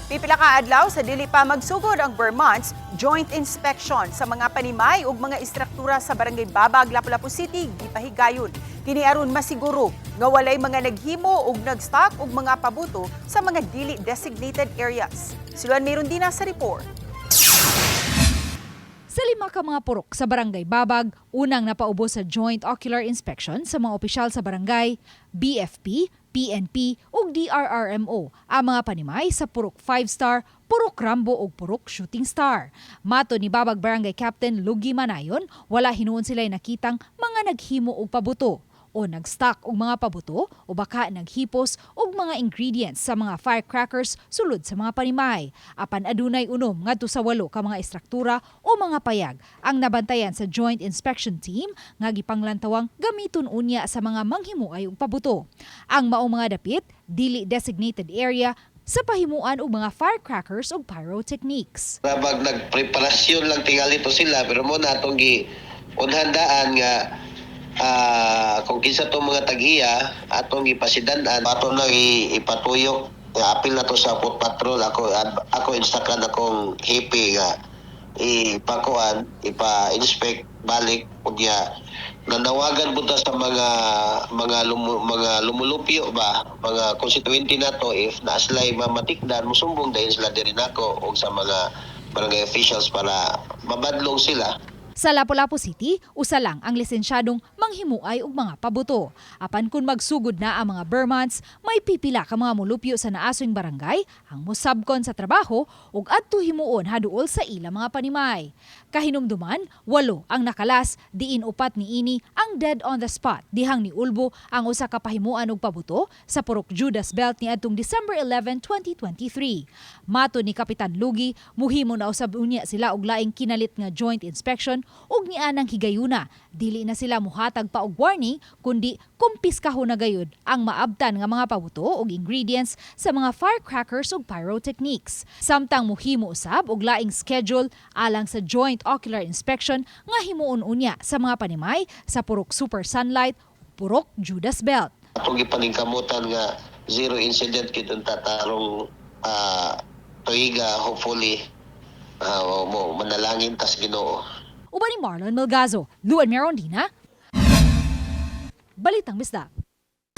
Pipila ka adlaw sa dili pa magsugod ang ber months, joint inspection sa mga panimay ug mga istruktura sa Barangay Babag, Lapu-Lapu City gipahigayon. Kini aron masiguro nga walay mga naghimo ug nagstock og mga pabuto sa mga dili designated areas. Si Luan Mirondina sa report. Sa lima ka mga purok sa Barangay Babag, unang napaubos sa joint ocular inspection sa mga opisyal sa barangay, BFP, PNP ug DRRMO ang mga panimay sa Purok 5 Star, Purok Rambo ug Purok Shooting Star. Matod ni Babag Barangay Captain Lugi Manayon, wala hinuon sila'y nakitang mga naghimo og pabuto o nagstock og mga pabuto o baka naghipos og mga ingredients sa mga firecrackers sulod sa mga panimay. Apan adunay 6 ngadto sa 8 ka mga istruktura o mga payag ang nabantayan sa joint inspection team nga gipanglantawang gamiton unya sa mga manghimuay og pabuto. Ang maong mga dapit dili designated area sa pahimuan og mga firecrackers ug pyrotechnics. Rabag nagpreparasyon lang tingali to sila, pero mo na atong gi unhandaan nga kung kinsa tong mga tag-iya atong gipasidan-an, ato nang ipatuyok nga apil na to sa foot patrol. Ako instructan akong hepe nga ipakuan, ipa-inspect balik. Unya nanawagan punta sa mga lumulupyo ba, mga constituente nato, if naa sila'y mamatikdan, musumbong dahil sila diri nako og sa mga barangay officials para mabadlong sila. Sa Lapu-Lapu City, usa lang ang lisensyadong manghimuay og mga pabuto. Apan kung magsugod na ang mga ber months, may pipila ka mga mulupyo sa naasoing barangay ang mosabkon sa trabaho ug adto himuon haduol sa ila mga panimay. Kahinumduman, walo ang nakalas, diin upat niini ang dead on the spot dihang niulbo ang usa ka pahimuan og pabuto sa Purok Judas Belt niadtong December 11, 2023. Matod ni Kapitan Lugi, muhimo na usab unya sila og laing kinalit nga joint inspection ug nianang higayuna. Dili na sila muhatag pa og warning kundi kumpiskahon na gayud ang maabtan nga mga pabuto ug ingredients sa mga firecrackers ug pyrotechnics. Samtang muhimo usab og laing schedule alang sa joint ocular inspection nga himuon unya sa mga panimay sa Purok Super Sunlight, Purok Judas Belt. Atong gipaningkamutan nga zero incident gid unta tarong tuiga, hopefully mo manalangin tas Ginoo. Uban ni Marlon Melgazo, Luan Merondina, Balitang Bisdak.